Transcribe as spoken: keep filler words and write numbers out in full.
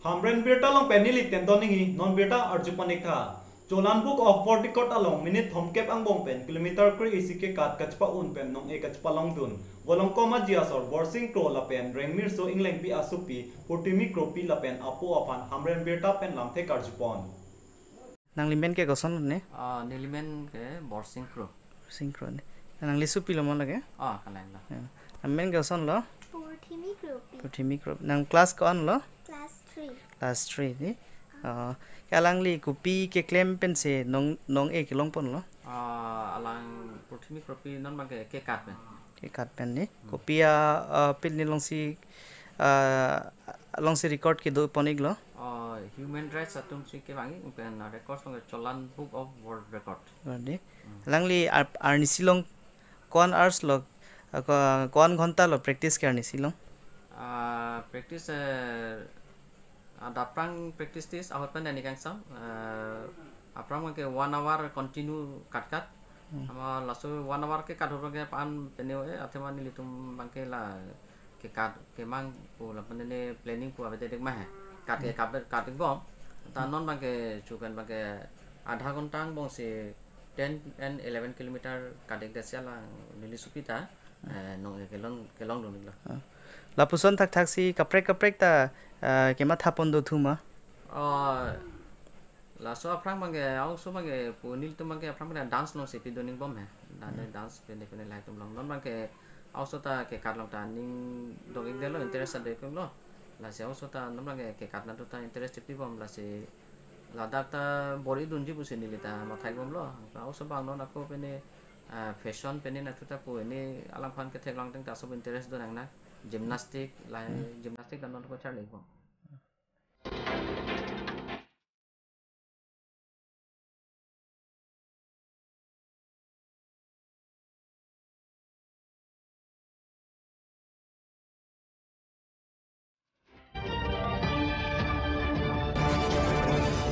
Hamren birta along pen neli tendon ningji, non birta arju pon-ik tha. Cholan Book of World Record along minute thomkep angbong pen kilometer kre-isi kekat kachepa-un pen nong-e kachepalongdun Volongkom Aji asor Borsing Kro lapen Rengmirso Englengpi asopi Purtimi Kropi lapen apo aphan Hamren birta pen lamthe karju pon. Nangli men ke koson ne? Ah, neli men ke Borsing Kro. Borsing Kro ne. Nangli sopi lo mo lake? Ah, kalang lo. Ya. Nang men ke koson lo? Purtimi Kropi. Purtimi Kropi. Nang class ko-an lo? Class three. Class three ne. Ah, ke alangli kopi keklem pensi nong, nong-e kelong pon lo? Ah, alang Purtimi Kropi non abang ke kekat pen. Kekat pen ne. Hmm. Kopi a, ah, pil ne alongsi, ah, alongsi record kedo pon-ik lo? Ah, human rights atum si kevang-ik pen record along Cholan Book of World Record. Record ne. Hmm. Alangli ar-, arnisi along ko-an hours lo, ah, ko-, ko-an ghonta lo practice ke arnisi along? Ah, practice, eh, adap aphrang practice tis ahut pen ani kangsam, eh, aphrang abang ke one hour continue kat kat. Hmm. Ama laso one hour kekat ahut abang ke pan pene, eh, athema nelitum abang ke la kekat kemang pu lapen ne planning pu avedet-ik ma he. Kat ke Hmm. kat kat bom. Ta non abang ke chukan abang ke adha ghonta angbong si ten and eleven kilometer kat-ik det si alang neli sopi ta, eh, nong-e kelong, kelongdun lo. Ah. Lapuson thakthak si kaprek kaprek ta, eh, kematha pon do thu ma? Oh, laso aphrang abang ke, aoso abang ke, pu nelitum abang ke aphrang abang ke dance alongsi pidun-ik bom he. Dan Hmm. dance pene pene lahai atum along. Non abang ke, aoso ta kekat along ta ning dok-ik det lo, interest ta dok-ik lo. Lasi aoso ta non abang ke kekat nangtum ta interest chepi bom, lasi ladak ta bor-idunji pusi neli ta mathai bomlo. Aoso abang non ako pene, ah, fashion pene nangtum ta pu ne alangphan ketheklong teng ta sob interest do nang na. Gymnastic, lahai Hmm. gymnastic ta non ako charli bom.